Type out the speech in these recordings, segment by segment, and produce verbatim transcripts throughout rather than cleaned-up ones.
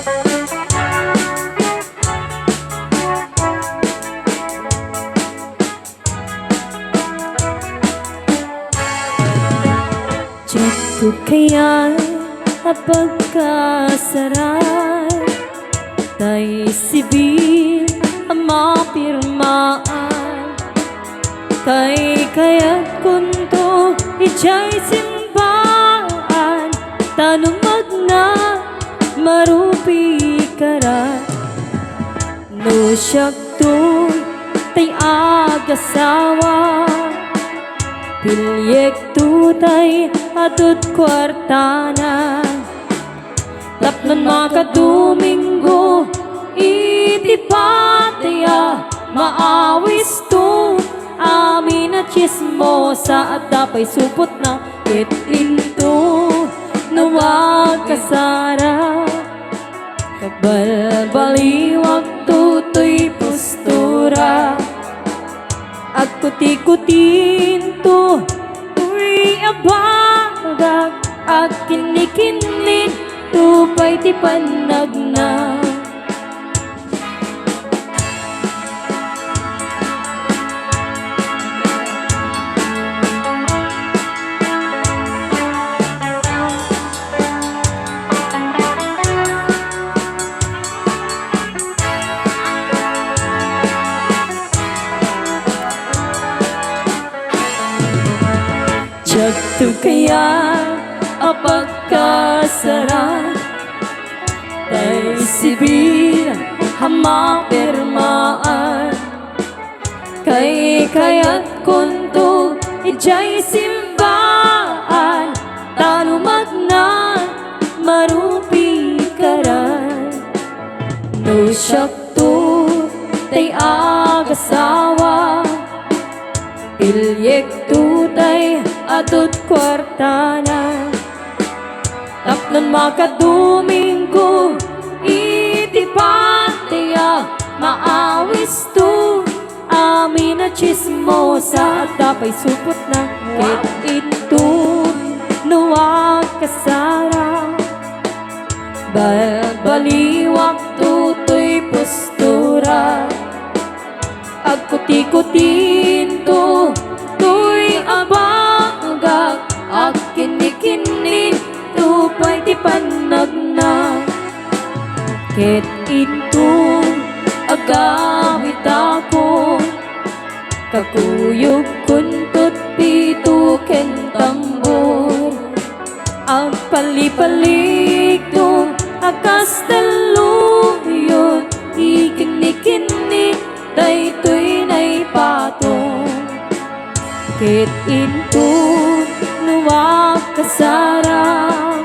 Diak kayat a pagkasarag tay sibil a mapirmaan. Tay kayatkonto idiay simbaan, ta no magna, marupikaran. No siakto tay agasawa, piliekto tay adut kuartana. Tapno makadomingo iti patay a maawisto, amin a tsismosa, adda pay supotna, ket into no agkasarag. Balbaliwakto toy postura, agkutikutinto toy abagak, agkinnikinninto pay ti pannagna. Diakto kayat a pagkasarag tay sibil a mapirmaan. Kaykayatkonto idiay simbaan, ta no magna, marupikaran. No siakto tay agasawa, piliekto tay adut kuartana. Tapno makadomingo iti patay a maawisto, amin a tsismosa, adda pay supotna, ket inton no agkasarag. Balbaliwakto toy postura, agkutikutinto toy abagak, agkinnikinninto pay ti pannagna. Ket inton agawitako, kakuyogkonto pito ken tambor. Agpalipaliekto a kas talloyon, ikinnikinni daytoy naipatong. Ket inton no agkasarag,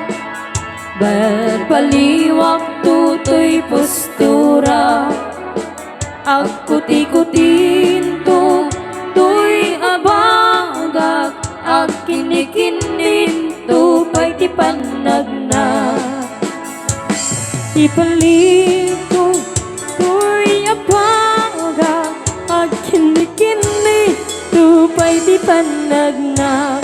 balbaliwakto toy postura. Agkutikutinto toy abagak, agkinnikinninto pay ti pannagna. Ipalito toy abagak, agkinnikinninto pay ti pannagna.